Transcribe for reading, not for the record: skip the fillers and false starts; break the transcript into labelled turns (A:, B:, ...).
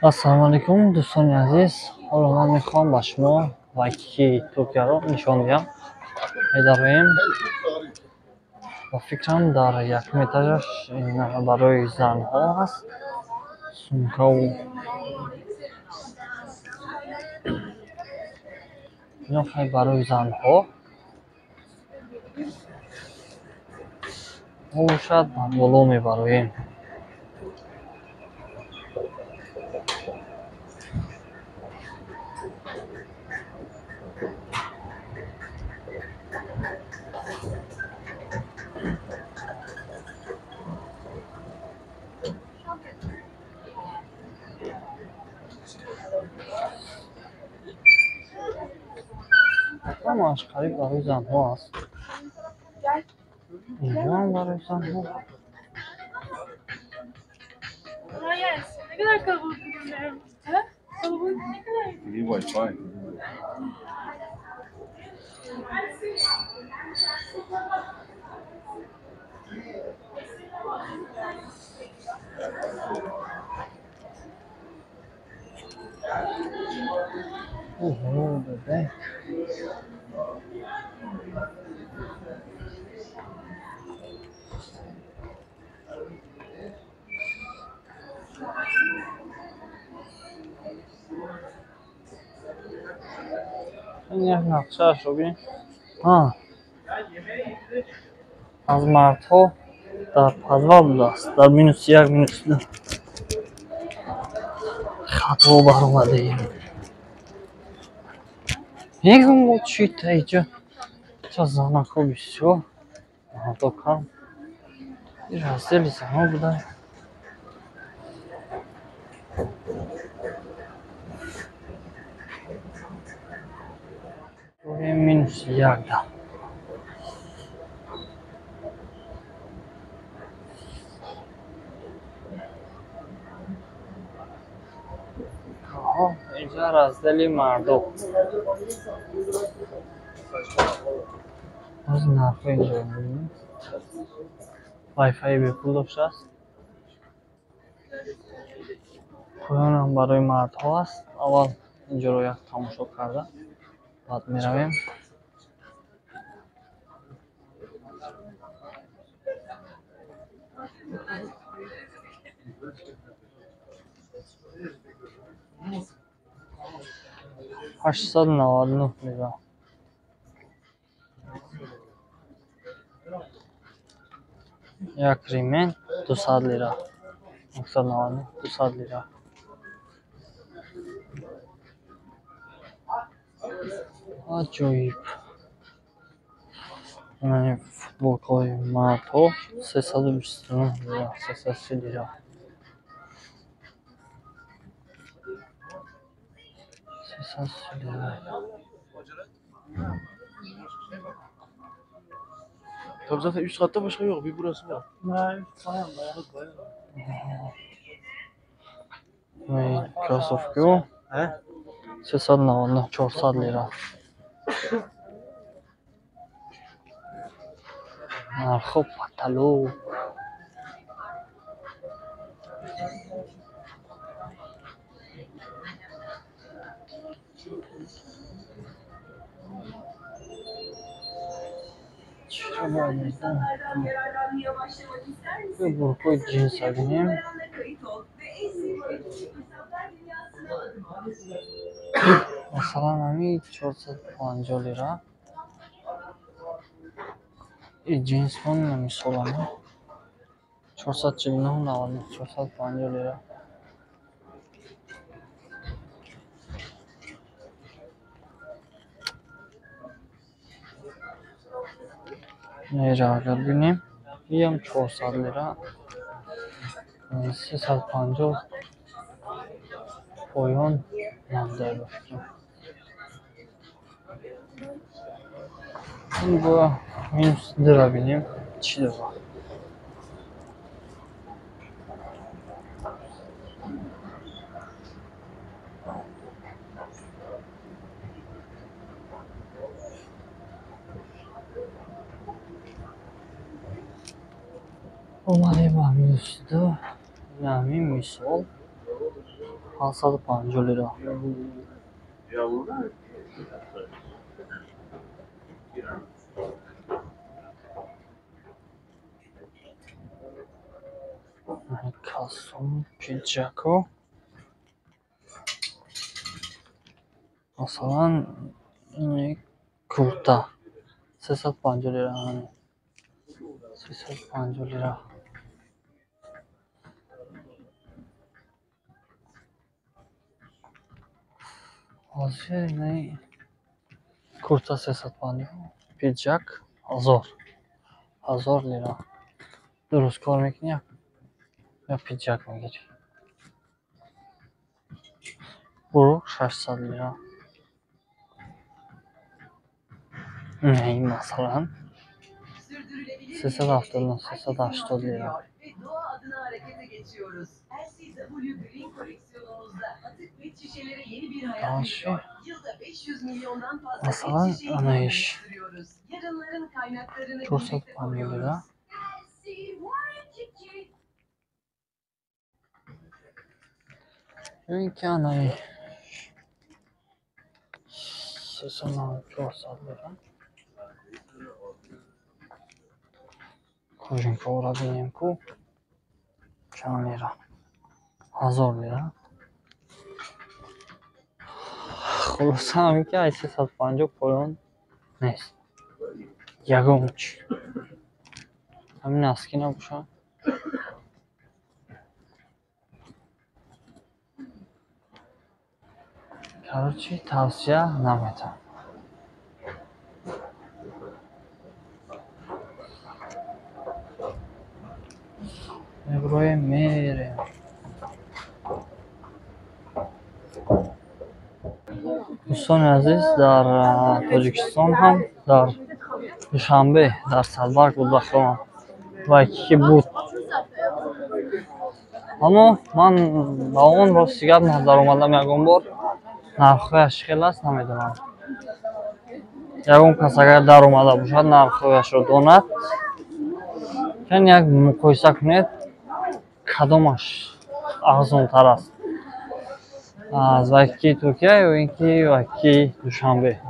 A: Ассалому алайкум, дӯстони азиз. Ҳоло ман мехоҳам ба шумо Вайкики Токиоро нишон диҳам. Медароем. Ба фикрам, дар якум этажаш барои занҳо ҳаст. Сумкаву ино хай барои занҳо. Мо бошад, ба боло мебароем. Ҳамааш қариб барои занҳо аст. Инҷоам барои занҳо.
B: Kolay gelsin. Ne kadar kalabalık bugün. Ha? Kalabalık ne kadar?
C: İyi Wi-Fi.
A: Оҳо, бебек. Ин як нақшаашро бин. Аз мардҳо дар подвал будааст, дар -1, -2. Хато баромадем. Мегӯм, бо чӣ та иҷа ча занакҳо бисёр, мардҳо кам. Ин раздели занҳо буда. -1 да. Инҷа раздели мардо. Боз нархҳо инҷо мебинем. Вайфайи бепул доштааст. Поёнам барои мардҳо аст. Аввал инҷоро як тамошо карда, баъд меравем. 899 лира. Як ремень 200 лира. 999, 200 лира. Аҷоиб. Яъне футболкаҳои мардҳо 329 лира, 330 лира. 330 лира.
D: Tabii zaten üst katta başka yok. Bir burası var.
A: Evet, bayağı bayağı. Кроссовки 399, 400 лира. Нархо потолок. Чиро бояд медонам? Буркҳои ҷинса бинем. Масалан, ҳами 450 лира. И ҷинсмон намисолама. 449, 99, 450 лира. Нера агар бинем, иам 400 лира. 350 поён намдай ба фикрам. Ин бо -2 бинем, чӣ дорад. Омадем ба минус 2. Ин мисол 550 лира. Костюм, пиджако. Масалан, ин курта 350 лира. 350 лира. Ҳозир ин курта 350, пиджак 1000 лира. Дуруст кор мекунӣ, як пиджак мегирӣ. Бурук 600 лира. Ин масалан 379, 380 лира. Дальше. Масалан, ана иш 450 лира. Ё ин ки анаи 394 лира. Кожинкаҳоро бинем ку чанд лира? 1000 лира. Хулоса ҳамин ки аз 350 поён нест. Ягон чӣ. Ҳамин носки набошад. Короче, тавсия наметавонам. Меброем, мерем. Дӯстони азиз, дар Тоҷикистон ҳам, дар Душанбе, дар Садбарг буд ба хиёлам Вайкики буд. Аммо ман ба он рости гап надаромадам ягон бор. Нархҳояш чӣ хел аст, намедонам. Ягон кас агар даромада бошад, нархҳояшро донад, яъне як муқоиса кунед, кадомаш арзонтар аст, аз Вайкики Туркия ё ин ки Вайкики Душанбе.